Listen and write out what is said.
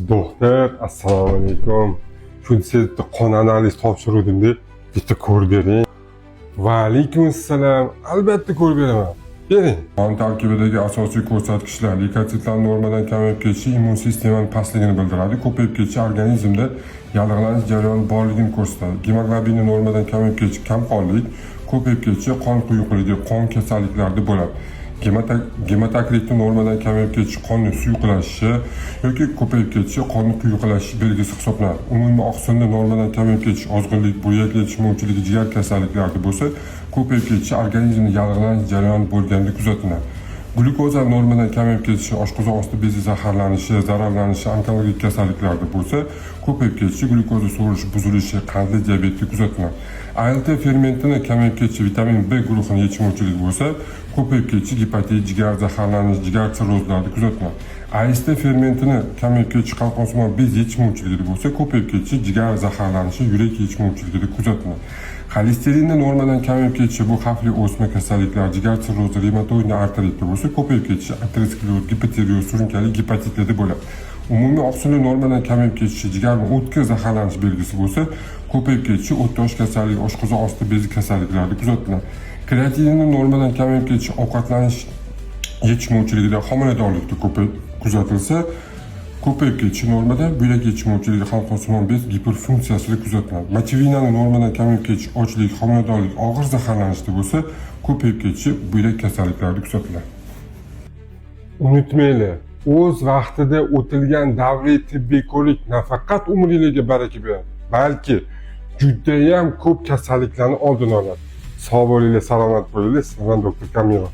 Doktor, assalomu alaykum. Shu bitta qon analiz topshiruvdim-da, bitta ko'rib bering. Va alaykum assalom. Albatta ko'rib beraman. Bering. Qon tarkibidagi asosiy ko'rsatkichlar: leykositlar normadan kamayib ketishi immun sistemani pastligini bildiradi, ko'payib ketishi organizmda yallig'lanish jarayoni borligini ko'rsatadi. Gemoglobinni normadan kamayib ketishi kamqonlik, ko'payib ketishi qon quyuqligi, qon kasalliklarida bo'ladi. Gematokritni normadan kamayib ketishi qonni suyuqlashishi yoki ko'payib ketishi qonni quyuqlashishi belgisi hisoblanadi. Umumiy oqsilni normadan kamayib ketishi ozg'inlik, buyrak yetishmovchiligi, jigar kasalliklarida bo'lsa, ko'payib ketishi organizmda yallig'lanish jarayoni bo'lganda kuzatiladi. Glyukoza normadan kamayib ketishi oshqozon osti bezi zaharlanishi, zararlanishi, onkologik kasalliklarda bo'lsa, ko'payib ketishi glyukoza so'rishi buzilishi, qandli diabetda kuzatiladi. ALT fermentini kamayib ketishi vitamin B guruhini yetishmovchiligi bo'lsa, ko'payib ketishi gepatit, jigar zaharlanish, jigar sirrozlarida kuzatiladi. AST fermentini kamayib ketishi qalqonsimon bez yetishmovchiligida bo'lsa, ko'payib ketishi jigar zaharlanishi, yurak yetishmovchiligida kuzatiladi. Xolesterinni normadan kamayib ketishi bu xavfli o'sma kasalliklar, jigar sirrozi, revmatoid artritda bo'lsa, ko'payib ketishi ateroskleroz, gipotireoz, surunkali gepatitlarda bo'ladi. Umumiy oqsilni normadan kamayib ketishi jigarni o'tkir zaharlanish belgisi bo'lsa, ko'payib ketishi o't kasalligi, oshqozon osti bezi kasalliklarida kuzatiladi. Kreatininni normadan kamayib ketishi ovqatlanish yetishmovchiligida, homiladorlikda ko'payib kuzatilsa, ko'payib ketishi normadan buyrak yetishmovchiligi, qalqonsimon bez giperfunksiyasida kuzatiladi. Mochevinani normadan kamayib ketishi ochlik, homiladorlik, og'ir zaharlanishda bo'lsa, ko'payib ketishi buyrak kasalliklarida kuzatiladi. Unutmanglar, o'z vaqtida o'tilgan davriy tibbiy ko'rik nafaqat umringlarga baraka beradi, balki judayam ko'p kasalliklarni oldini oladi. Sog' bo'linglar, salomat bo'linglar. Sizlar doktor Kamilov.